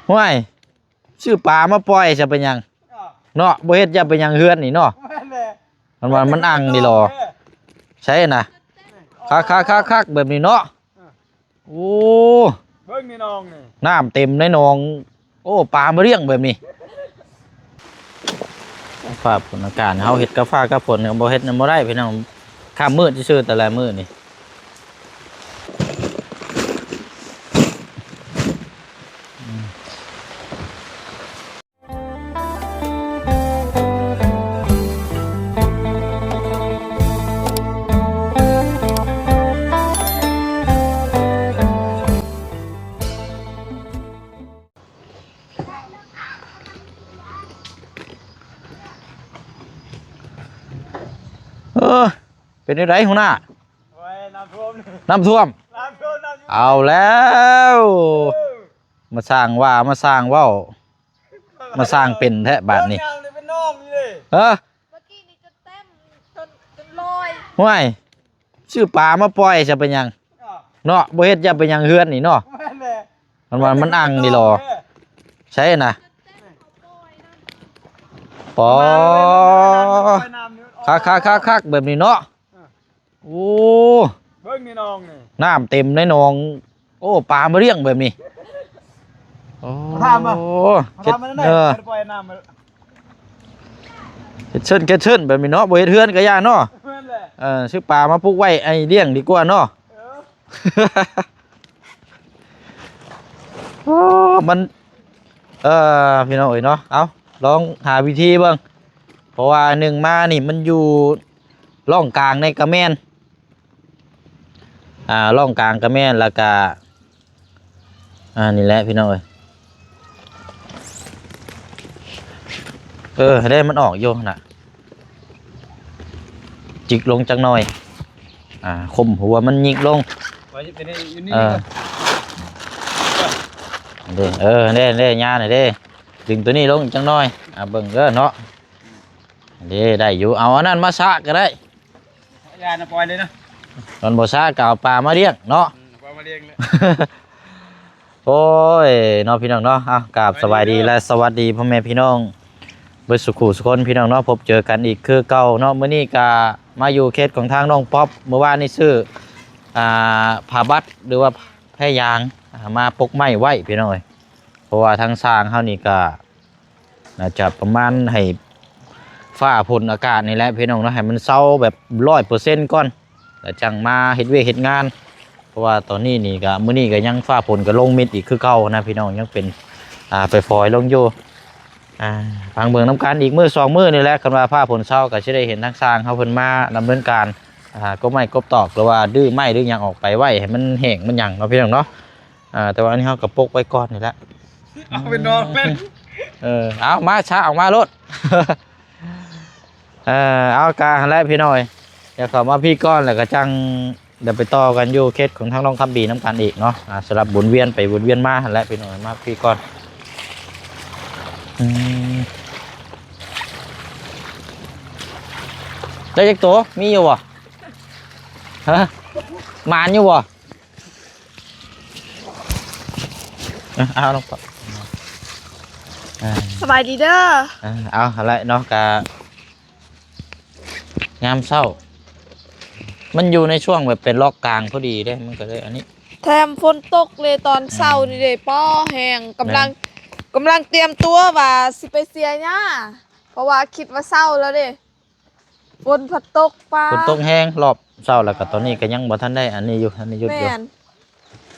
ຫ້ວຍ ຊື້ປາມາປ່ອຍຊະເປັນຫຍັງເນາະ ບໍ່ເຮັດຈະເປັນຫຍັງເຮືອນນີ້ເນາະ ມັນວ່າມັນອັ່ງນີ້ຫຼໍ ໃຊ່ນະ ຄັກໆໆໆ ແບບນີ້ເນາະ ໂອ້ ເບິ່ງໃນໜອງນີ້ ນ້ຳເຕັມໃນໜອງ ໂອ້ ປາມາລ້ຽງແບບນີ້ ຟ້າຝົນອາກາດ ເຮົາເຮັດກາຟ້າກາຝົນກໍບໍ່ເຮັດ ບໍ່ໄດ້ພີ່ນ້ອງ ຄ່ຳມືດຊື່ໆ ແຕ່ລະມື້ນີ້. ເອີ ເປັນແນວໃດຫົວໜ້າ? ໂອ້ຍ ນ້ຳຖ້ວມ ນ້ຳຖ້ວມ ນ້ຳຖ້ວມ ນ້ຳຖ້ວມ ເອົາແລ້ວ ເອີ ມາສ້າງວ່າ ມາສ້າງເວົ້າ ມາສ້າງເປັນແທ້ບາດນີ້ ເບິ່ງນ້ຳນີ້ເປັນໜອງນີ້ເດ້ ເອີ ເມື່ອກີ້ນີ້ຈົນເຕັມ ຈົນ ຈົນລອຍ ຫ້ວຍ ຊື້ປາມາປ່ອຍຊະເປັນຫຍັງ ເນາະ ບໍ່ເຮັດຈະເປັນຫຍັງເຮືອນນີ້ເນາະ ມັນວ່າມັນອັ່ງນີ້ຫຼໍ ໃຊ່ນະ ປາ ຄັກໆໆໆ ແບບນີ້ເນາະ ໂອ້ ເບິ່ງໃນໜອງນີ້ ນ້ຳເຕັມໃນໜອງ ໂອ້ ປາມາລ້ຽງແບບນີ້ ໂອ້ ເຮັດ ເອີ ເຮັດເຊີນເຮັດເຊີນແບບນີ້ເນາະ ບໍ່ເຮັດເຮືອນກໍຢ່າເນາະ ແມ່ນແຫຼະ ເອີ ຊື້ປາມາປຸກໄວ້ໃຫ້ລ້ຽງດີກວ່າເນາະ ເອີ ໂອ້ ມັນ ເອີ ພີ່ນ້ອງເອີຍເນາະ ເອົາ ລອງຫາວິທີເບິ່ງ ເພາະວ່າໜຶ່ງມານີ້ມັນຢູ່ ຮ່ອງກາງໃນກະແມ່ນ ອ່າ ຮ່ອງກາງກະແມ່ນ ແລ້ວກະ ອ່າ ນີ້ແຫຼະພີ່ນ້ອງເອີຍ ເອີ ເດ້ ມັນອອກຢູ່ຫັ້ນນະ ຈິກລົງຈັກໜ່ອຍ ອ່າ ຂົ່ມຫົວມັນຍິກລົງ ໄວ້ຢູ່ນີ້ ຢູ່ນີ້ ເອີ ເດ້ ເອີ ເດ້ ເດ້ ຍ່ານີ້ເດ້ ດຶງໂຕນີ້ລົງອີກຈັກໜ່ອຍ ອ່າ ເບິ່ງເດີເນາະ ເດ້ ໄດ້ຢູ່ ເອົາອັນນັ້ນມາຊະກໍໄດ້ ຢ່ານະ ປ່ອຍເລີຍນະ ມັນບໍ່ຊະກໍເອົາປາມາລ້ຽງເນາະ ອືມ ເອົາປາມາລ້ຽງແຫຼະ ໂອ້ຍ ເນາະ ພີ່ນ້ອງເນາະ ເອົາ ກາບສະບາຍດີ ສະບາຍດີ ແລະ ສະຫວັດດີພໍ່ແມ່ພີ່ນ້ອງເບິດສູ່ຄູ່ສູ່ຄົນ ພີ່ນ້ອງເນາະ ພົບເຈີກັນອີກຄືເກົ່າເນາະ ມື້ນີ້ກະມາຢູ່ເຂດຂອງທາງນ້ອງປັອບ ມື້ວານນີ້ຊື້ ອ່າ ຜ້າບັດ ຫຼືວ່າແພຢາງ ອ່າ ມາປົກໄມ້ໄວ້ ພີ່ນ້ອງເອີຍ ເພາະວ່າທາງຊ່າງເຮົານີ້ກະ ໜ້າຈະປະມານໃຫ້ຟ້າຝົນອາກາດນີ້ແຫຼະພີ່ນ້ອງເນາະ ໃຫ້ມັນເຊົາແບບຮ້ອຍເປີເຊັນກ່ອນ ແລ້ວຈັ່ງມາເຮັດວຽກເຮັດງານ ເພາະວ່າຕອນນີ້ນີ້ກະ ມື້ນີ້ກະຍັງຟ້າຝົນກະລົງມິດອີກຄືເກົ່ານະພີ່ນ້ອງ ຍັງເປັນ ອ່າ ຝອຍໆລົງຢູ່ ອ່າ ຟັງເບິ່ງນຳກັນອີກມື້ສອງມື້ນີ້ແຫຼະ ຄັນວ່າຟ້າຝົນເຊົາກະຊິໄດ້ເຫັນທາງຊ່າງເຮົາເພິ່ນມາດຳເນີນການ ອ່າ ກົບໄມ້ກົບຕອກ ຫຼືວ່າດື້ໄມ້ດື້ຫຍັງອອກໄປໄວ້ໃຫ້ມັນແຫ້ງມັນຫຍັງເນາະພີ່ນ້ອງເນາະ. ອ່າ ແຕ່ວ່າອັນນີ້ເຮົາກໍປົກໄວ້ກ່ອນນີ້ແຫຼະ ເອົາໄປນອກເລີຍ ເອີ ເອົາມາຊະ ເອົາມາໂລດ ເອີ ເອົາກະຫັ້ນແຫຼະພີ່ນ້ອງເອີຍ ດຽວເຂົ້າມາພີ້ກ່ອນ ແລ້ວກໍຈັ່ງດຽວໄປຕໍ່ກັນຢູ່ເຂດຂອງທາງໜອງຄຳດີນຳກັນອີກເນາະ ອ່າ ສຳລັບວົນວຽນໄປວົນວຽນມາຫັ້ນແຫຼະພີ່ນ້ອງ ມາພີ້ກ່ອນ ອືມ ໄດ້ຈັກໂຕ ມີຢູ່ບໍ່ ຮະ ໝານຢູ່ບໍ່? ເອີ ເອົາລົງໄປ ເອີ ສະບາຍດີເດີ ເອີ ເອົາຫັ້ນແຫຼະເນາະ ກະຍາມເຊົ້າ ມັນຢູ່ໃນຊ່ວງແບບເປັນລັອກກາງພໍດີເດ້ ມັນກໍເລີຍອັນນີ້ ແຖມຝົນຕົກເລີຍຕອນເຊົ້ານີ້ເດ້ ປ້ອ ແຮງ ກຳລັງ ແມ່ນ ກຳລັງຕຽມຕົວວ່າຊິໄປເສຍຫຍ້າ ເພາະວ່າຄິດວ່າເຊົ້າແລ້ວເດ້. ຝົນພັດຕົກ ປ້າ ຝົນຕົກແຮງ ລອບເຊົ້າ ແລ້ວກໍຕອນນີ້ກໍຍັງບໍ່ທັນໄດ້ອັນນີ້ຢູ່ ອັນນີ້ຢຸດຢູ່ ແມ່ນ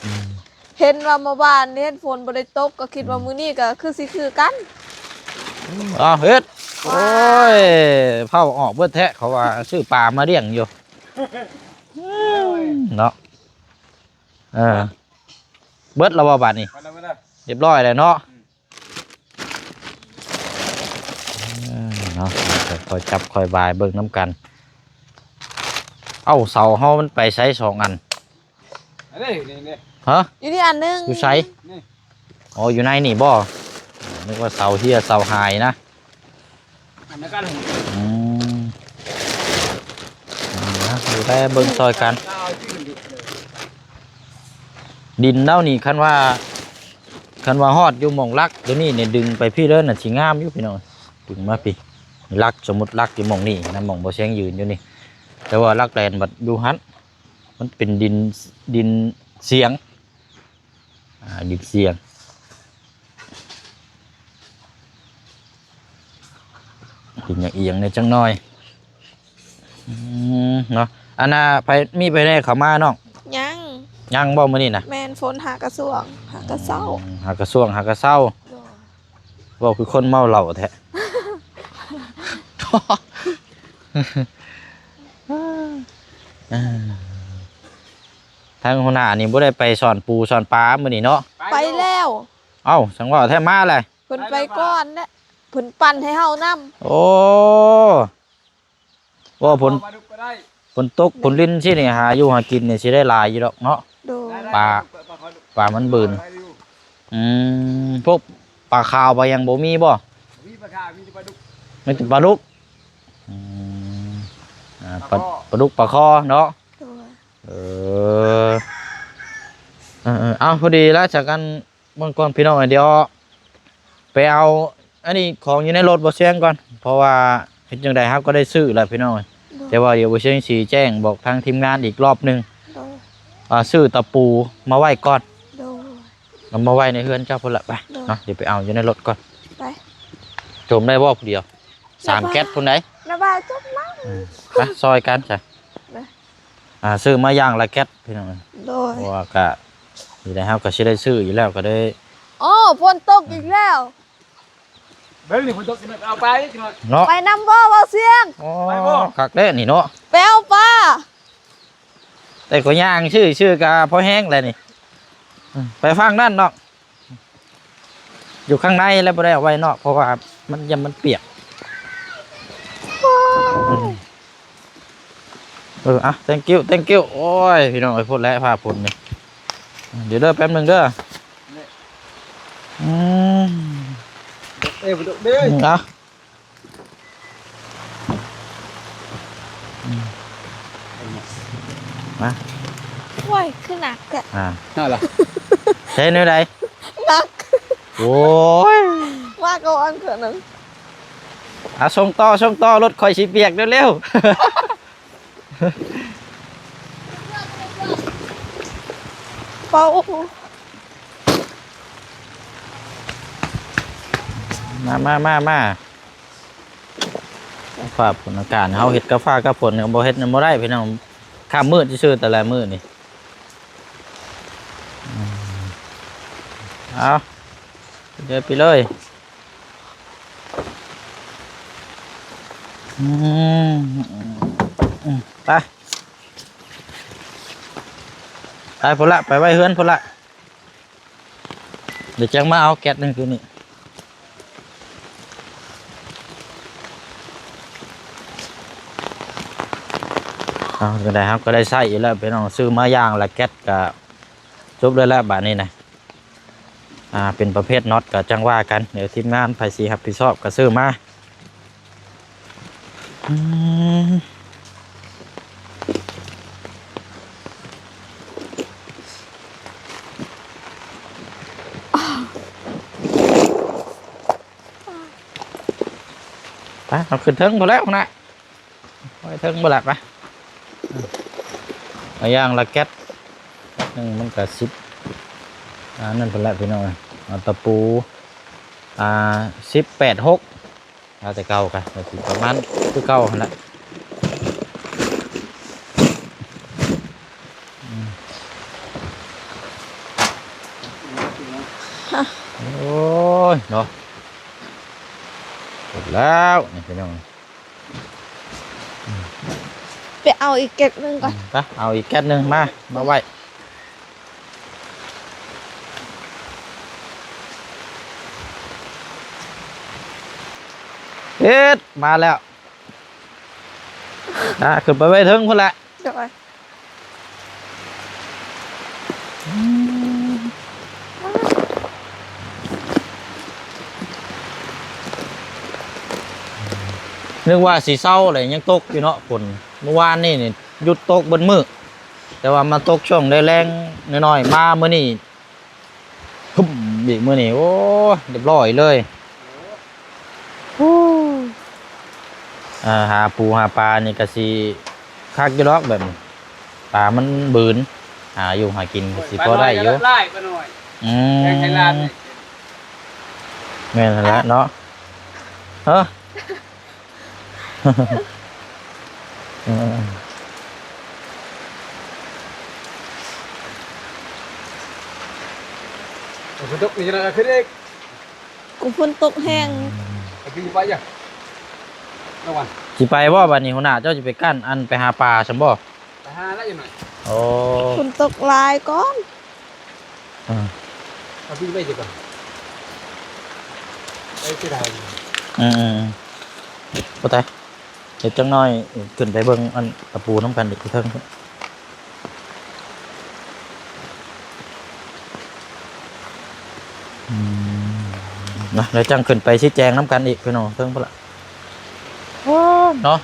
ອືມ ເຫັນວ່າເມື່ອວານນີ້ຝົນບໍ່ໄດ້ຕົກ ກໍຄິດວ່າ ອືມ ມື້ນີ້ກໍຄືຊິຄືກັນ ອ້າວ ເຮັດ ວ້າ ໂອ້ຍ ເຜົາອອກເບິດແທ້ ເຂົາວ່າຊື້ປາມາລ້ຽງຢູ່ ເນາະ ເອີ ເບິດແລ້ວບໍ່ບາດນີ້ ເບິດແລ້ວ ເບິດແລ້ວ ຮຽບຮ້ອຍແລ້ວເນາະ ອືມ ເອີ ເນາະ ຄ່ອຍຈັບຄ່ອຍບາຍເບິ່ງນຳກັນ ເອົ້າ ເສົາເຮົາມັນໄປໃສສອງອັນ ອັນນີ້ ນີ້ ນີ້ ຮະ ຢູ່ນີ້ອັນໜຶ່ງ ຢູ່ໃສ ນີ້ ອໍ ຢູ່ໃນນີ້ບໍ່ ນຶກວ່າເສົາເຮຍເສົາຫາຍນະ ອັນນັ້ນກັນ ອືມ ອ່າ ດູແລເບິ່ງຊ່ອຍກັນ ດິນເຮົານີ້ ຄັນວ່າ ຄ ຄັນວ່າຮອດຢູ່ໝ່ອງຫຼັກຕົວນີ້ນີ້ ດຶງໄປພີ້ເລີຍ ໜ້າຊິງາມຢູ່ພີ່ນ້ອງ. ດຶງມາພີ້ ຫຼັກ ສົມມຸດຫຼັກຢູ່ໝ່ອງນີ້ນະ ໝ່ອງບໍ່ແຊງຢືນຢູ່ນີ້ ແຕ່ວ່າຫຼັກແລນບັດຢູ່ຫັ້ນ ມັນເປັນດິນ ດິນສຽງ ອ່າ ດິນສຽງ ດິນຫຍັງອີ່ຫຍັງແດ່ຈັກໜ້ອຍ. ອືມ ເນາະ ອັນນ່າ ໃຜ ມີໃຜແດ່ເຂົ້າມານ້ອງ? ຍັງ ຍັງບໍ່ມື້ນີ້ນະ? ແມ່ນ ຝົນຫາກະຊ່ວງ ຫາກະເຊົາ ອືມ ຫາກະຊ່ວງ ຫາກະເຊົາ. ໂດຍ ເວົ້າຄືຄົນເມົາເຫຼົ້າແທ້. ທາງຫົວໜ້ານີ້ບໍ່ໄດ້ໄປສອນປູສອນປາມື້ນີ້ເນາະ? ໄປແລ້ວ. ເອົ້າ ສັງເວົ້າແທ້ ມາແຫຼະ. ເພິ່ນໄປກ່ອນແຫຼະ ເພິ່ນປັ່ນໃຫ້ເຮົານຳ. ໂອ້ ວ່າຝົນ ຝົນຕົກຝົນລິນຊີ້ນີ້ ຫາຢູ່ຫາກິນນີ້ຊິໄດ້ຫຼາຍຢູ່ດອກເນາະ. ໂດຍ ປາ ປາມັນບືນ. ອືມ ພວກປາຂາວປາຫຍັງບໍ່ມີບໍ່? ມີປາຂາວ ມີແຕ່ປາດຸກ ມີແຕ່ປາດຸກ. ອືມ ອ່າ ປາ ປາດຸກປາຄໍ່ເນາະ. ໂດຍ ເອີ ເອີໆ ເອົາ ພໍດີລະ ຈາກກັນ ເບິ່ງກ່ອນພີ່ນ້ອງ ດຽວໄປເອົາອັນນີ້ຂອງຢູ່ໃນລົດບໍ່ຊຽງກ່ອນ ເພາະວ່າເຮັດຈັ່ງໃດເຮົາກໍໄດ້ຊື້ແລ້ວພີ່ນ້ອງ. ໂດຍ ແຕ່ວ່າດຽວບໍ່ຊຽງຊິແຈ້ງບອກທາງທີມງານອີກລອບໜຶ່ງ. ໂດຍ ອ່າ ຊື້ຕະປູມາໄວ້ກ່ອນ. ໂດຍ ເອົາມາໄວ້ໃນເຮືອນເຈົ້າພຸ້ນລະ ໄປ. ໂດຍ ເນາະ ດຽວໄປເອົາຢູ່ໃນລົດກ່ອນ. ໄປ ຈົມໄດ້ບໍ່ຜູ້ດຽວ? ສາມແກັດພຸ້ນໃດ໋. ນະວ່າຈົມມາ. ອືມ ໄປ ຊ່ອຍກັນຊະ. ໄປ ອ່າ ຊື້ມາຢ່າງລະແກັດພີ່ນ້ອງ. ໂດຍ ເພາະວ່າກະນີ້ແຫຼະ ເຮົາກໍຊິໄດ້ຊື້ຢູ່ແລ້ວກໍໄດ້. ໂອ້ ຝົນຕົກອີກແລ້ວ. ເບິ່ງນີ້ ຝົນຕົກ ເອົາໄປເນາະ. ໄປນຳບໍ່ ເວົ້າຊຽງ? ໂອ້ ໄປບໍ່? ຄັກແທ້ນີ້ເນາະ ໄປເອົາປາ. ແຕ່ກໍຍ່າງຊື່ໆ ກໍພໍແຮງແຫຼະນີ້. ອືມ ໄປຝັ່ງນັ້ນເນາະ. ຢູ່ຂ້າງໃນແລ້ວບໍ່ໄດ້ເອົາໄວ້ນອກ ເພາະວ່າມັນ ຢ້ານມັນປຽກ. ໂອ້ຍ ເອີ ອ່ະ thank you thank you. ໂອ້ຍ ພີ່ນ້ອງເອີຍ ພຸ້ນແຫຼະຟ້າຝົນນີ້. ດຽວເດີ ແປັບໜຶ່ງເດີ. ອືມ ເອີ ບໍ່ຕົກເດີ. ອືມ ອ່ະ ມາ ໂອ້ຍ ຄືໜັກແທ້. ອ່າ ນັ້ນລະ ເຮັດແນວໃດ? ໜັກ. ໂອ້ຍ ມາກ່ອນເທື່ອໜຶ່ງ. ອ່າ ສົ່ງຕໍ່ ສົ່ງຕໍ່ ລົດຂ້ອຍຊິປຽກເລັວໆ. ເປົາ ມາ ມາ ມາ ມາ. ຟ້າຝົນອາກາດ ເຮົາເຮັດກັບຟ້າກັບຝົນກໍບໍ່ເຮັດ ບໍ່ໄດ້ພີ່ນ້ອງ. ຂ້າມມືດຊື່ໆ ແຕ່ລະມື້ນີ້. ເອົາ ເດີໄປເລີຍ. ອືມ ໄປ ໄປພຸ້ນລະ ໄປໄວ້ເຮືອນພຸ້ນລະ. ດຽວຈັ່ງມາເອົາແກັດໜຶ່ງຄືນີ້. ເອົາ ຈັ່ງໃດເຮົາກໍໄດ້ໃຊ້ຢູ່ແລ້ວພີ່ນ້ອງ. ຊື້ມາຢ່າງລະແກັດກໍຈົບເລີຍແຫຼະບາດນີ້ນະ. ອ່າ ເປັນປະເພດນັອດກໍຈັ່ງວ່າກັນ. ດຽວທີມງານໃຜຊິຮັບຜິດຊອບກໍຊື້ມາ. ອືມ ໄປ ເອົາຂຶ້ນເທິງພຸ້ນແຫຼະພຸ້ນນະ. ໄວ້ເທິງບໍ່ລະ ໄປ. ເອົາຢ່າງລະແກັດໜຶ່ງ ມັນກະສິບ ອ່າ ນັ້ນພຸ້ນແຫຼະພີ່ນ້ອງ. ເອົາຕະປູ ອ່າ ສິບແປດຫົກ ເອົາແຕ່ເກົ່າກະ ກະຊິປະມານຄືເກົ່າຫັ້ນແຫຼະ. ອືມ ໂອ້ຍເນາະ ຈົບແລ້ວນີ້ພີ່ນ້ອງ. ໄປເອົາອີກແກັດໜຶ່ງກ່ອນ. ໄປເອົາອີກແກັດໜຶ່ງມາ ມາໄວ້. ເຮັດ ມາແລ້ວ. ອ່າ ຂຶ້ນໄປໄວ້ເທິງພຸ້ນແຫຼະ. ໂດຍ. ນຶກວ່າຊິເຊົາແຫຼະ ຍັງຕົກຢູ່ເນາະຝົນ. ມື້ວານນີ້ນີ້ຢຸດຕົກເບິດມື້ ແຕ່ວ່າມາຕົກຊ່ວງແລງໆ ນ້ອຍໆ ມາມື້ນີ້ ປຶ້ມ ອີກມື້ນີ້ ໂອ້ ຮຽບຮ້ອຍເລີຍ. ເອີ ຫາປູຫາປານີ້ກະຊິຄັກຢູ່ດອກແບບນີ້ ປາມັນບືນ ຫາຢູ່ຫາກິນກະຊິພໍໄດ້ຢູ່. ອືມ ແມ່ນຫັ້ນແຫຼະເນາະ. ເອີ ເອີ ຝົນຕົກນີ້ນະ ຂຶ້ນອີກ. ໂອ້ ຝົນຕົກແຮງ. ອືມ ຊິໄປບໍ່ບັດນີ້ ຫົວໜ້າເຈົ້າຊິໄປກັ້ນ ອັນ ໄປຫາປາຊັ້ນບໍ່? ໄປຫາລະອີກໜ້ອຍ. ໂອ້ ຝົນຕົກຫຼາຍກ່ອນ. ອືມ ເອົາໄປໄວ້ຊິກ່ອນ ໄປຊິໄດ້. ອືມໆ ບໍ່ຕາຍ. ເຮັດຈັກໜ້ອຍ ຂຶ້ນໄປເບິ່ງອັນຕະປູນຳກັນອີກເທິງ. ອືມ ນະ ແລ້ວຈັ່ງຂຶ້ນໄປຊີ້ແຈງນຳກັນອີກ ພີ່ນ້ອງ ເທິງພຸ້ນລະ. ໂອ້ ເນາະ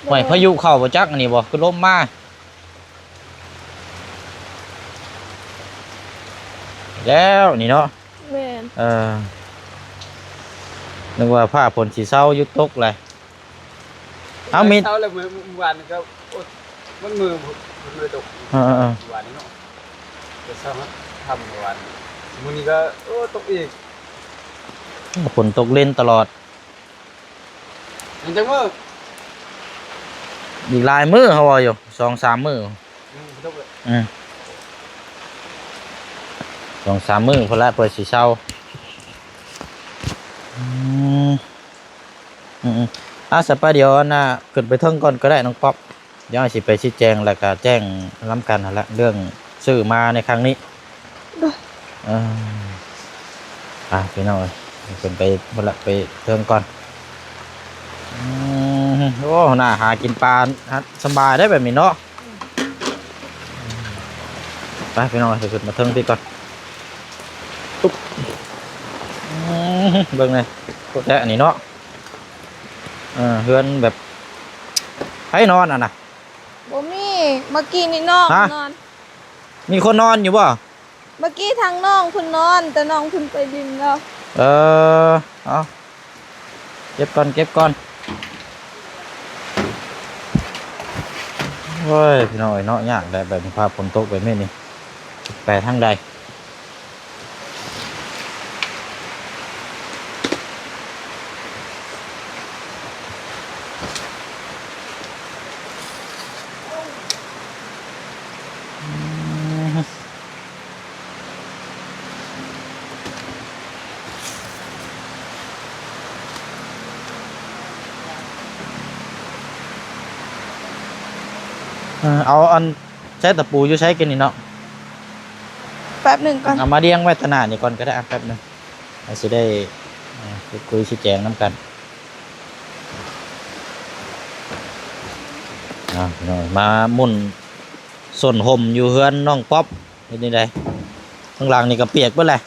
ໂດຍ ຫ້ວຍ ພາຍຸເຂົ້າບໍ່ຈັກ ອັນນີ້ບໍ່ ຄືລົມມາ. ແລ້ວນີ້ເນາະ. ແມ່ນ. ເອີ ນຶກວ່າຟ້າຝົນຊິເຊົາ ຢຸດຕົກແຫຼະ. ເອົາ ມີ ເຊົ້າແລ້ວ ມື້ ມື້ວານນີ້ກໍ ໂອ້ຍ ມັນມື້ ມື້ຕົກ. ເອີໆໆ ມື້ວານນີ້ເນາະ ແຕ່ເຊົ້າຄ່ຳມື້ວານ. ມື້ນີ້ກໍ ໂອ້ ຕົກອີກ. ຝົນຕົກຫຼິ້ນຕະຫຼອດ. ຍັງຈັກມື້? ອີກຫຼາຍມື້ ເຮົາວ່າຢູ່ ສອງສາມມື້. ອືມ ອືມ ສອງສາມມື້ພຸ້ນລະ ເພື່ອຊິເຊົາ. ອືມ ອືມໆ ອາ ສະປາ ດຽວອັນນ່າ ຂຶ້ນໄປເທິງກ່ອນກໍໄດ້ນ້ອງປັອບ. ດຽວຊິໄປຊີ້ແຈງ ແລ້ວກະແຈ້ງນຳກັນຫັ້ນລະ ເລື່ອງຊື້ມາໃນຄັ້ງນີ້. ໂດຍ. ເອີ ອ່າ ພີ່ນ້ອງເອີຍ ຂຶ້ນໄປພຸ້ນລະ ໄປເທິງກ່ອນ. ອືມ ໂອ້ ໜ້າຫາກິນປາ ສະບາຍໄດ໋ແບບນີ້ເນາະ. ໄປພີ່ນ້ອງ ໄປຂຶ້ນມາເທິງພີ້ກ່ອນ. ອືມ ເບິ່ງແດ່ ໂຄດແທ້ອັນນີ້ເນາະ. ເອີ ເຮືອນແບບ ໃຜນອນຫັ້ນນະ? ບໍ່ມີ ເມື່ອກີ້ນີ້ນ້ອງ ຮະ? ນອນ. ມີຄົນນອນຢູ່ບໍ່? ເມື່ອກີ້ທາງນ້ອງເພິ່ນນອນ ແຕ່ນ້ອງເພິ່ນໄປດິນແລ້ວ. ເອີ ເອົາ ເກັບກ່ອນ ເກັບກ່ອນ. ໂອ້ຍ ພີ່ນ້ອງເອີຍເນາະ ຍາກແຫຼະ ແບບນີ້ ຟ້າຝົນຕົກແບບນີ້ນີ້ ໄປທາງໃດ? ເອີ ເອົາອັນ ໃຊ້ຕະປູຢູ່ໃສກິນນີ້ເນາະ? ແປັບໜຶ່ງກ່ອນ ເອົາມາລຽງໄວ້ຕາໜ້ານີ້ກ່ອນກໍໄດ້ ແປັບໜຶ່ງ ເຮົາຊິໄດ້ ເອີ ຄຸຍຊີ້ແຈງນຳກັນ. ເອົາ ມາໝຸ່ນສົ້ນຮົ່ມຢູ່ເຮືອນນ້ອງປັອບ ເຮັດຈັ່ງໃດ? ຂ້າງຫຼັງນີ້ກໍປຽກເບິດແຫຼະ.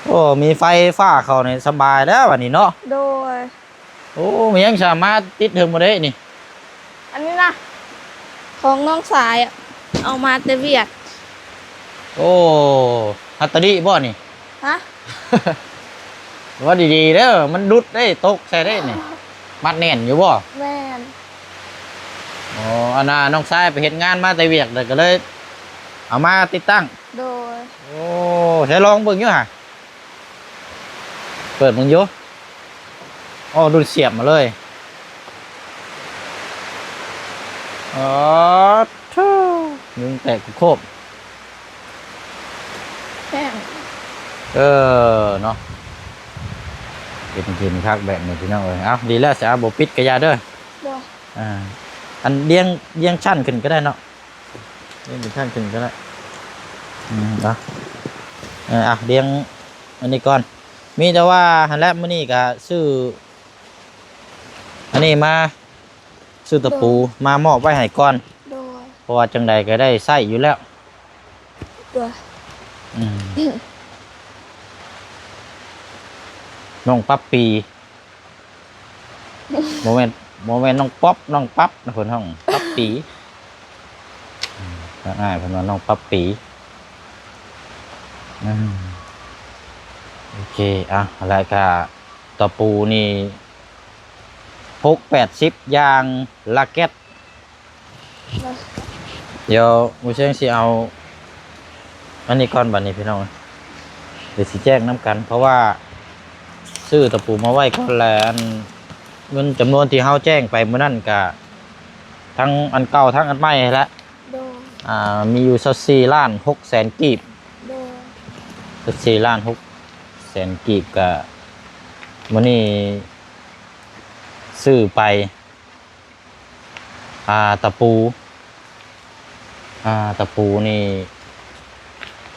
ໂອ້ ມີໄຟຟ້າເຂົ້ານີ້ສະບາຍແລ້ວບາດນີ້ເນາະ. ໂດຍ. ໂອ້ ມີຫຍັງສາມາດຕິດເຖິງບໍ່ໄດ້ນີ້? ອັນນີ້ນະ ຂອງນ້ອງຊາຍອະ ເອົາມາແຕ່ວຽກ. ໂອ້ ຮັດຕາລິບໍ່ນີ້? ຮະ? ວ່າດີໆເດີ ມັນຫຼຸດເດ້ ຕົກໃສ່ເດ້ນີ້. ມັດແໜ້ນຢູ່ບໍ່? ແມ່ນ. ອໍ ອັນນ່າ ນ້ອງຊາຍໄປເຮັດງານມາແຕ່ວຽກ ແລ້ວກໍເລີຍເອົາມາຕິດຕັ້ງ. ໂດຍ. ໂອ້ ໃຊ້ລອງເບິ່ງຢູ່ຫະ. ເປີດເບິ່ງຢູ່. ອໍ ດຸດສຽບມາເລີຍ. ອໍ ໂທ້ ຍຸງແຕກໂຄບ. ແພງ. ເອີ ເນາະ ເປັນ ເປັນຄັກແບບນີ້ພີ່ນ້ອງເອີຍ. ເອົ້າ ດີແລ້ວຊະ ບໍ່ປິດກະຢ່າເດີ. ບໍ່. ອ່າ ອັນລຽງ ລຽງຊັ້ນຂຶ້ນກໍໄດ້ເນາະ. ເປັນຂັ້ນຂຶ້ນກໍໄດ້. ອືມ ເອົາ ເອີ ອ່ະ ລຽງອັນນີ້ກ່ອນ. ມີແຕ່ວ່າຫັ້ນແຫຼະ ມື້ນີ້ກໍຊື້ອັນນີ້ມາ ຊື້ຕະປູ ໂດຍ ມາມອບໄວ້ໃຫ້ກ່ອນ. ໂດຍ. ເພາະວ່າຈັ່ງໃດກໍໄດ້ໃຊ້ຢູ່ແລ້ວ. ໂດຍ. ອືມ ນ້ອງປັບປີ ບໍ່ແມ່ນ ບໍ່ແມ່ນນ້ອງປັອບ ນ້ອງປັບນະ ເພິ່ນຮ້ອງປັບປີ. ອືມ ທາງອ້າຍເພິ່ນວ່ານ້ອງປັບປີ. ອືມ ໂອເຄ ອ່ະ ແລ້ວກະຕະປູນີ້ ຫົກແປດສິບ ຢ່າງລະແກັດ. ດຽວໝູ່ຊຽງຊິເອົາອັນນີ້ກ່ອນ ບັດນີ້ພີ່ນ້ອງ ດຽວຊິແຈ້ງນຳກັນ ເພາະວ່າຊື້ຕະປູມາໄວ້ກ່ອນ ແລະ ອັນເງິນຈຳນວນທີ່ເຮົາແຈ້ງໄປມື້ນັ້ນກະ ທັງອັນເກົ່າທັງອັນໃໝ່ຫັ້ນແຫຼະ ໂດຍ ອ່າ ມີຢູ່ຊາວສີ່ລ້ານຫົກແສນກີບ ໂດຍ ຊາວສີ່ລ້ານຫົກແສນກີບ ກະມື້ນີ້ຊື້ໄປ ອ່າ ຕະປູ ອ່າ ຕະປູນີ້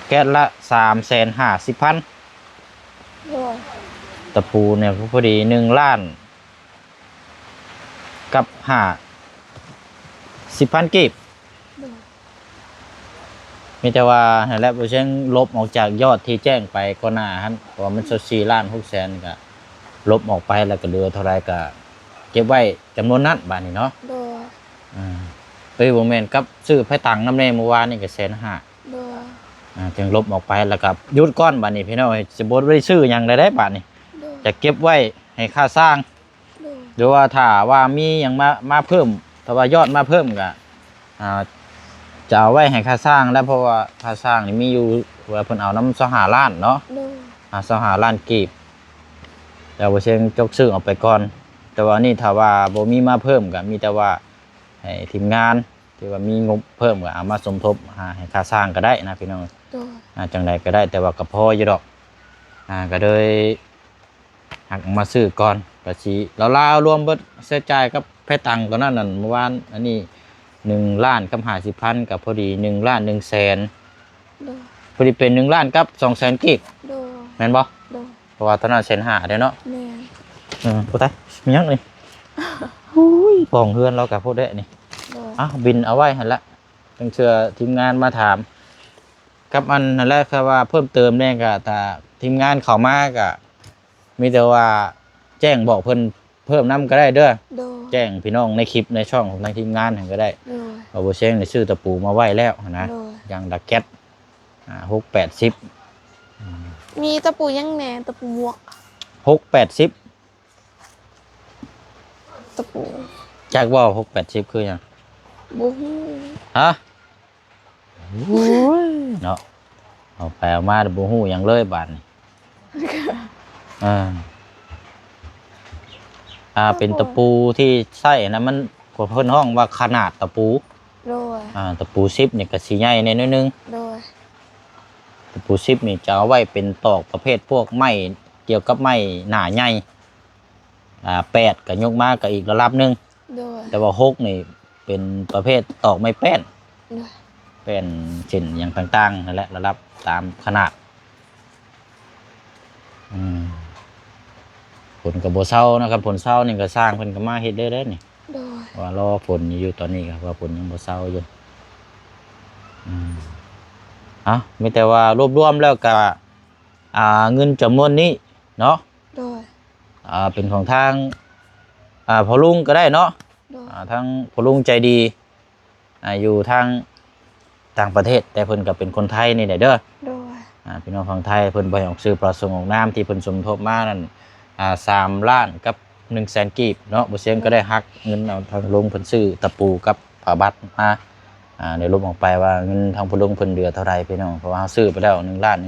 ແກັດລະສາມແສນຫ້າສິບພັນ ໂດຍ ຕະປູນີ້ພໍດີໜຶ່ງລ້ານກັບຫ້າສິບພັນກີບ ໂດຍ ມີແຕ່ວ່າຫັ້ນແຫຼະ ບໍ່ເຊິ່ງລົບອອກຈາກຍອດທີ່ແຈ້ງໄປກ່ອນໜ້າຫັ້ນ ເພາະວ່າມັນຊາວສີ່ລ້ານຫົກແສນ ກະລົບອອກໄປ ແລ້ວກະເຫຼືອເທົ່າໃດກະເກັບໄວ້ຈຳນວນນັ້ນ ບາດນີ້ເນາະ ໂດຍ ອ່າ ເອີຍ ບໍ່ແມ່ນ ກັບຊື້ໄຟຕັງນຳແດ່ ມື້ວານນີ້ກະແສນຫ້າ ໂດຍ ອ່າ ຈຶ່ງລົບອອກໄປ ແລ້ວກະຢຸດກ່ອນ ບາດນີ້ພີ່ນ້ອງ ຊິບໍ່ໄດ້ຊື້ຫຍັງໃດໆ ບາດນີ້ ໂດຍ ຈະເກັບໄວ້ໃຫ້ຄ່າສ້າງ ໂດຍ ຫຼືວ່າຖ້າວ່າມີຫຍັງມາ ມາເພີ່ມ ຖ້າວ່າຍອດມາເພີ່ມກະ ອ່າ ຈະເອົາໄວ້ໃຫ້ຄ່າສ້າງແລ້ວ ເພາະວ່າຄ່າສ້າງນີ້ມີຢູ່ ວ່າເພິ່ນເອົານຳຊາວຫ້າລ້ານເນາະ ໂດຍ ອ່າ ຊາວຫ້າລ້ານກີບ ແລ້ວບໍ່ເຊິ່ງຈົກຊື້ອອກໄປກ່ອນ ແຕ່ວ່ານີ້ຖ້າວ່າບໍ່ມີມາເພີ່ມກະມີແຕ່ວ່າໃຫ້ທີມງານ ທີ່ວ່າມີງົບເພີ່ມກະເອົາມາສົມທົບ ອ່າ ໃຫ້ຄ່າສ້າງກະໄດ້ນະພີ່ນ້ອງ ໂດຍ ອ່າ ຈັ່ງໃດກະໄດ້ ແຕ່ວ່າກະພໍຢູ່ດອກ ອ່າ ກະເລີຍ ຫາກມາຊື້ກ່ອນ ກະຊິລາວໆລວມເບິດໃຊ້ຈ່າຍກັບແພຕັງຕອນນັ້ນນັ້ນ ມື້ວານອັນນີ້ໜຶ່ງລ້ານກັບຫ້າສິບພັນ ກະພໍດີໜຶ່ງລ້ານໜຶ່ງແສນ ໂດຍ ພໍດີເປັນໜຶ່ງລ້ານກັບສອງແສນກີບ ໂດຍ ແມ່ນບໍ່? ໂດຍ ເພາະວ່າຕອນນັ້ນແສນຫ້າເດ້ເນາະ ແມ່ນ ເອີ ໂອ້ຕາຍ ມີຫຍັງນີ້? ອຸ້ຍ ຂອງເຮືອນລາວກະໂພດແທ້ນີ້ ໂດຍ ອ້າວ ບິນເອົາໄວ້ຫັ້ນລະ ຈັ່ງເທື່ອທີມງານມາຖາມ ກັບອັນນັ້ນແຫຼະ ຄືວ່າເພີ່ມເຕີມແດ່ ກະຖ້າທີມງານເຂົ້າມາກະ ມີແຕ່ວ່າແຈ້ງບອກເພິ່ນເພີ່ມນຳກະໄດ້ເດີ ໂດຍ ແຈ້ງພີ່ນ້ອງໃນຄລິບໃນຊ່ອງຂອງທາງທີມງານຫັ້ນກະໄດ້ ໂດຍ ວ່າບໍ່ເຊັງໄດ້ຊື້ຕະປູມາໄວ້ແລ້ວຫັ້ນນະ ໂດຍ ຢ່າງລະແກັດ ອ່າ ຫົກແປດສິບ ອືມ ມີຕະປູຫຍັງແດ່? ຕະປູໝວກ ຫົກແປດສິບ ຕະປູ ຈັກບໍ່ ຫົກແປດສິບຄືຫຍັງ? ບໍ່ຮູ້ ຮະ? ໂອ້ຍ ເນາະ ເອົາໄປເອົາມາບໍ່ຮູ້ຫຍັງເລີຍບາດນີ້ ອ່າ ອ່າ ເປັນຕະປູທີ່ໃຊ້ນະ ມັນ ເພິ່ນຮ້ອງວ່າຂະໜາດຕະປູ ໂດຍ ອ່າ ຕະປູສິບນີ້ກະຊິໃຫຍ່ແດ່ໜ້ອຍໜຶ່ງ ໂດຍ ຕະປູສິບນີ້ຈະເອົາໄວ້ເປັນຕອກປະເພດພວກໄມ້ ກ່ຽວກັບໄມ້ໜ້າໃຫຍ່ ອ່າ ແປດກະຍົກມາກະອີກລະດັບໜຶ່ງ ໂດຍ ແຕ່ວ່າຫົກນີ້ເປັນປະເພດຕອກໄມ້ແປ້ນ ໂດຍ ແປ້ນເສັ້ນຫຍັງຕ່າງໆຫັ້ນແຫຼະ ລະດັບຕາມຂະໜາດ ອືມ ຝົນກະບໍ່ເຊົານະ ຄັນຝົນເຊົານີ້ກະຊ່າງເພິ່ນກະມາເຮັດເລີຍເດ້ນີ້ ໂດຍ ວ່າລໍຝົນຢູ່ ຕອນນີ້ກະວ່າຝົນຍັງບໍ່ເຊົາຢູ່ ອືມ ເອົ້າ ມີແຕ່ວ່າລວບລວມແລ້ວກະ ອ່າ ເງິນຈຳນວນນີ້ເນາະ ໂດຍ ອ່າ ເປັນຂອງທາງ ອ່າ ພໍ່ລຸງກະໄດ້ເນາະ ໂດຍ ອ່າ ທາງພໍ່ລຸງໃຈດີ ອ່າ ຢູ່ທາງຕ່າງປະເທດ ແຕ່ເພິ່ນກະເປັນຄົນໄທນີ້ແຫຼະເດີ ໂດຍ ອ່າ ພີ່ນ້ອງຝັ່ງໄທ ເພິ່ນບໍ່ໃຫ້ອອກຊື່ປະສົງອອກນາມ ທີ່ເພິ່ນສົມທົບມານັ້ນ ອ່າ ສາມລ້ານກັບໜຶ່ງແສນກີບເນາະ ບໍ່ເຊັງກະໄດ້ຫັກເງິນເອົາທາງລຸງເພິ່ນຊື້ຕະປູກັບຜ້າບັດມາ ອ່າ ໄດ້ລົບອອກໄປວ່າເງິນທາງພໍ່ລຸງເພິ່ນເຫຼືອເທົ່າໃດພີ່ນ້ອງ ເພາະວ່າເຮົາຊື້ໄປແລ້ວໜຶ່ງລ້ານ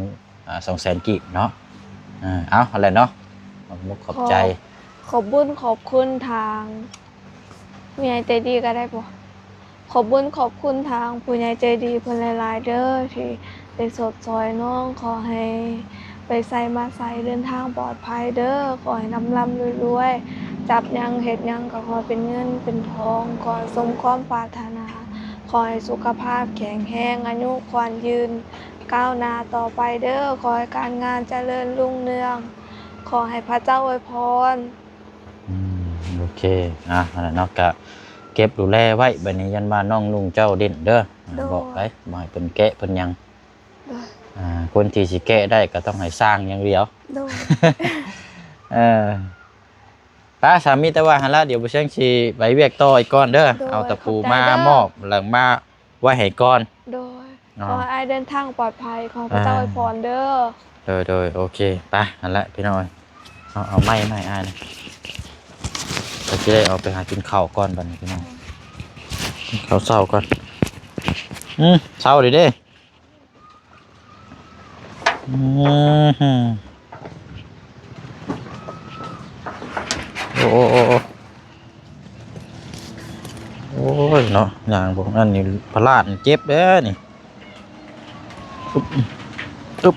ອ່າ ສອງແສນກີບເນາະ ເອົາ ຫັ້ນແຫຼະເນາະ ຂອບມຸກຂອບໃຈ ຂອບ ຂອບບຸນຂອບຄຸນທາງຜູ້ໃຫຍ່ໃຈດີກະໄດ້ບໍ່? ຂອບບຸນຂອບຄຸນທາງຜູ້ໃຫຍ່ໃຈດີເພິ່ນຫຼາຍໆເດີ ທີ່ໄດ້ຊົດຊ່ອຍນ້ອງ ຂໍໃຫ້ໄປໃສມາໃສເດີນທາງປອດໄພເດີ ຂໍໃຫ້ລ່ຳໆລວຍໆ ຈັບຫຍັງເຮັດຫຍັງກະຂໍເປັນເງິນເປັນທອງ ຂໍໃຫ້ສົມຄວາມປາດຖະໜາ ຂໍໃຫ້ສຸຂະພາບແຂງແຮງ ອາຍຸຂວັນຍືນ ກ້າວໜ້າຕໍ່ໄປເດີ ຂໍໃຫ້ການງານຈະເລີນຮຸ່ງເຮືອງ ຂໍໃຫ້ພະເຈົ້າອວຍພອນ. ອືມ ໂອເຄ ອ່ະ ຫັ້ນແຫຼະເນາະ ກະເກັບດູແລໄວ້ ບາດນີ້ຢ້ານວ່ານ້ອງລຸງເຈົ້າຫຼິ້ນເດີ ໂດຍ ບອກໄປ ບໍ່ໃຫ້ເພິ່ນແກະເພິ່ນຫຍັງ ໂດຍ ອ່າ ຄົນທີ່ຊິແກະໄດ້ກໍຕ້ອງໃຫ້ຊ່າງຢ່າງດຽວ. ໂດຍ ເອີ ໄປ ສາມີ ແຕ່ວ່າຫັ້ນລະ ດຽວບໍ່ຊຽງຊິໄປວຽກຕໍ່ອີກກ່ອນເດີ. ໂດຍ ເອົາຕະປູມາມອບ ແລ້ວມາໄວ້ໃຫ້ກ່ອນ. ໂດຍ ເນາະ ຂໍໃຫ້ອ້າຍເດີນທາງປອດໄພ ຂໍພະເຈົ້າ ອ່າ ອວຍພອນເດີ. ໂດຍ ໂດຍ ໂອເຄ ໄປ ຫັ້ນແຫຼະພີ່ນ້ອງເອີຍ. ເອົາ ເອົາໄມ້ມາໃຫ້ອ້າຍນະ ກໍຊິໄດ້ເອົາໄປຫາກິນເຂົ້າກ່ອນບັດນີ້ພີ່ນ້ອງ. ເຂົ້າເຊົ້າກ່ອນ. ອືມ ເຊົ້າເດ້ ອືມ ໂອ້ ໂອ້ ໂອ້ ໂອ້ ໂອ້ຍເນາະ ຍ່າງພວກນັ້ນນີ້ ພະລາດນີ້ເຈັບເດ້ນີ້. ຕຶບ ຕຶບ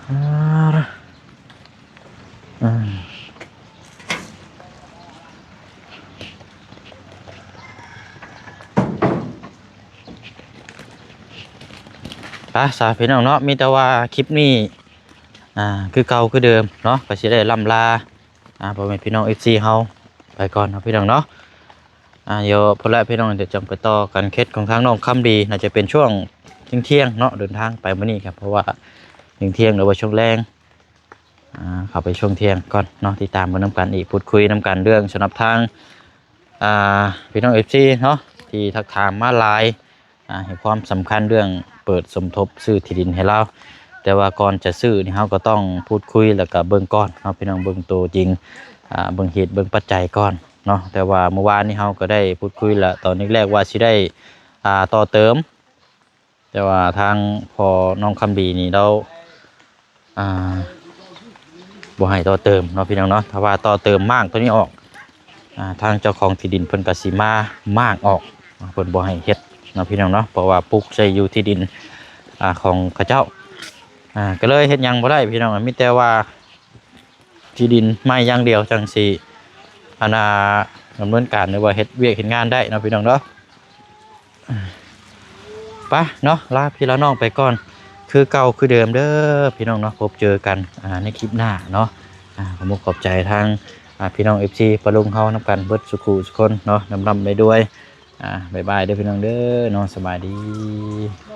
ອ່າ ອືມ ໄປຊະພີ່ນ້ອງເນາະ ມີແຕ່ວ່າຄລິບນີ້ ອ່າ ຄືເກົ່າຄືເດີມເນາະ ກໍຊິໄດ້ລ່ຳລາ ອ່າ ພໍ່ແມ່ພີ່ນ້ອງເອັຟຊີເຮົາໄປກ່ອນເນາະພີ່ນ້ອງເນາະ. ອ່າ ດຽວພຸ້ນແຫຼະພີ່ນ້ອງ ດຽວຈັ່ງໄປຕໍ່ກັນເຂດຂອງທາງນ້ອງຄຳດີ ໜ້າຈະເປັນຊ່ວງທ່ຽງໆເນາະ ເດີນທາງໄປມື້ນີ້ ເພາະວ່າທ່ຽງໆ ຫຼືວ່າຊ່ວງແລງ ອ່າ ເຂົ້າໄປຊ່ວງທ່ຽງກ່ອນເນາະ ຕິດຕາມເບິ່ງນຳກັນອີກ ພູດຄຸຍນຳກັນເລື່ອງສຳລັບທາງ ອ່າ ພີ່ນ້ອງເອັຟຊີເນາະ ທີ່ທັກຖາມມາຫຼາຍ ອ່າ ໃຫ້ຄວາມສຳຄັນເລື່ອງເປີດສົມທົບຊື້ທີ່ດິນໃຫ້ລາວ. ແຕ່ວ່າກ່ອນຈະຊື້ນີ້ ເຮົາກໍຕ້ອງພູດຄຸຍ ແລ້ວກໍເບິ່ງກ່ອນເນາະ ພີ່ນ້ອງ ເບິ່ງໂຕຈິງ ອ່າ ເບິ່ງເຫດເບິ່ງປັດໄຈກ່ອນເນາະ. ແຕ່ວ່າມື້ວານນີ້ເຮົາກໍໄດ້ພູດຄຸຍແລ້ວ ຕອນແລກໆວ່າຊິໄດ້ ອ່າ ຕໍ່ເຕີມ ແຕ່ວ່າທາງພໍ່ນ້ອງຄຳດີນີ້ລາວ ອ່າ ບໍ່ໃຫ້ຕໍ່ເຕີມເນາະພີ່ນ້ອງເນາະ. ຖ້າວ່າຕໍ່ເຕີມມ້າງໂຕນີ້ອອກ ອ່າ ທາງເຈົ້າຂອງທີ່ດິນເພິ່ນກໍຊິມາມ້າງອອກ ເພິ່ນບໍ່ໃຫ້ເຮັດເນາະພີ່ນ້ອງເນາະ ເພາະວ່າປຸກໃສ່ຢູ່ທີ່ດິນ ອ່າ ຂອງເຂົາເຈົ້າ ອ່າ ກໍເລີຍເຮັດຫຍັງບໍ່ໄດ້ພີ່ນ້ອງ. ມີແຕ່ວ່າທີ່ດິນໃໝ່ຢ່າງດຽວຈັ່ງຊິ ອັນນ່າ ດຳເນີນການ ຫຼືວ່າເຮັດວຽກເຮັດງານໄດ້ເນາະພີ່ນ້ອງເນາະ. ໄປເນາະ ລາພີ່ລານ້ອງໄປກ່ອນ ຄືເກົ່າຄືເດີມເດີພີ່ນ້ອງເນາະ. ພົບເຈີກັນ ອ່າ ໃນຄລິບໜ້າເນາະ. ອ່າ ຂໍຂອບໃຈທາງ ອ່າ ພີ່ນ້ອງເອັຟຊີປ້າລຸງເຮົານຳກັນເບິດສູ່ຄູ່ສູ່ຄົນເນາະ ລ່ຳໆລວຍໆ. ອ່າ ບາຍບາຍເດີພີ່ນ້ອງເດີເນາະ ສະບາຍດີ.